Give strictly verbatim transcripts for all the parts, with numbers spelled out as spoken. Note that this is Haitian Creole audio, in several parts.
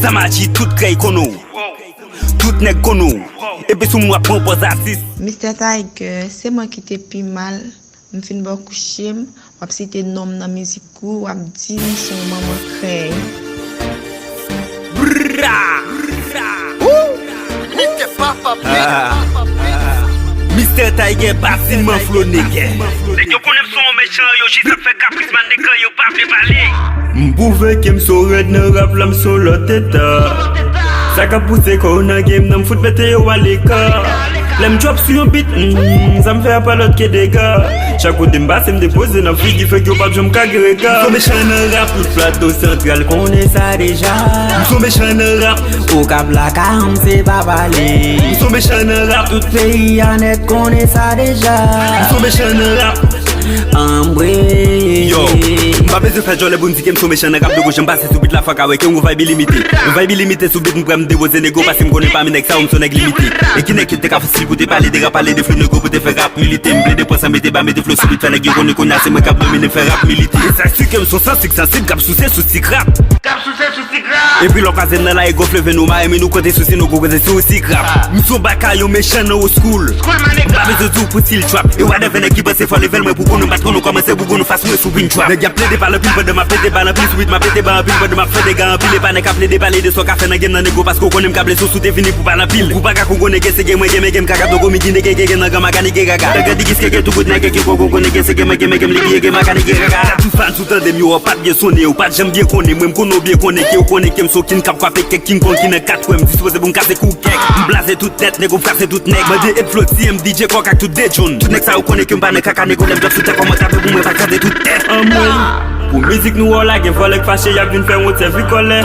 Tamaji, tout krèy konn ou. Tout nèg konn ou. Epi sou m w ap pran pòz atis. Mister Tiger, se mwen ki te pi mal. M fin bò kouche m, w ap site non m nan mizik ou, w ap di m se yon manman krèy. Bra! Bra! Woo! Mister Papa Beat! Mister Tiger, batiman flo nègè. Nèg yo konnen m se yon mechan, yo jis ap fè kapris, man nèg yo pa vle pale. M pwouve ke m so rèd nan rap la, m so lòt eta. Sa k ap pouse kò w nan game nan, m fout mete yo aleka. Lè m drop sou yon beat, mm, sa m fè a pa lòt ke dega. Chak kote m pase, m depoze nan figi fèk yo p ap janm ka gen rega. M so mechan nan rap, tout plato santral konnen sa deja. M so mechan nan rap, Okap lakay m se pa pale. M so mechan nan rap, tout peyi a nèt konnen sa deja. M so mechan nan rap. Anmwe. Yo, m pa bezwen fè djòlè pou m di ke m so mechan nan rap, de gwo jan m pase sou beat la fò ka wè ke yon vibe ilimite. Yon vibe ilimite sou beat, m prè m depoze nego, paske m konnen pami nèg sa yo m so nèg limite. E ki nèg ki te ka fasil pou te pale de rap, pale de flo nego pou te fè rap milite. M plede pran san mete ba, mete flo sou beat, fè nèg yo konnen kounye a se mwen k ap domine, fè rap milite. E sa si ke m so sansib, sansib k ap souse sou ti krap. K ap souse sou ti krap. Epi lè w kwaze m nan la, e gonfle venn ou mare, men nou konte sou si nou gon koze sou ti krap. M so baka yon mechan nan old school. M pa bezwen di w pou ti l trap. E whatever nèg ki panse fò level mwen pou konnen m pa t konn ou kòmanse pou konnen fas mwen sou beat trap. Nèg y ap plede pale anpil pandan m ap pete bal anpil sou beat, m ap pete bal anpil pandan m ap fè dega anpil. E pa nèg k ap plede pale de sa w ka fè nan game nan nego, paske w konnen m ka blese w si w te vini pou pale anpil. Ou pa ka kongo nèg se gen mwen gen men gen m ka gado gomi gine gen gen gen nan gran maga nèg gaga. Nèg di giske gen tou kout nèg ki kongo konnen gen se gen mwen gen men gen m li gen gen maga nèg gaga. Tout fan sou tande m yo w pa t byen sonnen, ou pa t janm byen konnen. Mwen m konnen w byen konnen ke w konnen ke m so king k ap kwape kèk King Kong ki nan kat wè m dispoze pou m kase kou kèk. M blaze tout tèt nèg, ou frase tout nèk. Mande Ed Flo, T M D J, Kòk ak tout de John. Tout nèg sa yo konnen ke m pa nan kaka nego, lè m drop sou tè kòman tape pou mwen pa kraze tout tèt. Anmwey. Pou mizik nou wè w la gen vòlè k fache, y ap vin fè wont sèvi kòlè.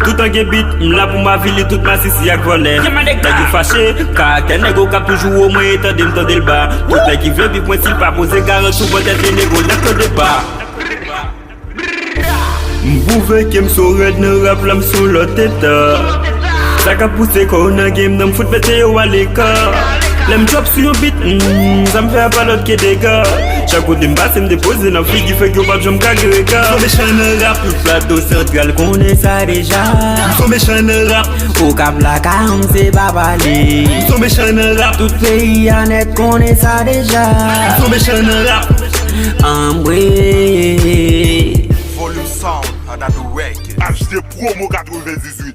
Toutan gen beat, m la pou m avili tout masisi ak vòlè. Nèg yo fache, karaktè nèg yo k ap toujou wo mwen e tande m tande l ba. Tout nèg ki vle bif mwen si l pa poze garanti w ban tèt li nego nèt o depa. M pwouve ke m so rèd nan rap la, m so lòt eta. Sa k ap pouse kò w nan game nan, m fout mete yo aleka. Lè m drop sou yon beat, mm, sa m fè a pa lòt ke dega. Chak kote m pase, m depoze nan figi fèk yo p ap janm ka gen rega. M so mechan nan rap, tout plato santral konnen sa deja. M so mechan nan rap. Okap lakay m se pa pale. M so mechan nan rap. Tout peyi a nèt konnen sa deja. M so mechan nan rap. Anmwey. Volume Sound, Another Record. H D Promo katrevendizuit.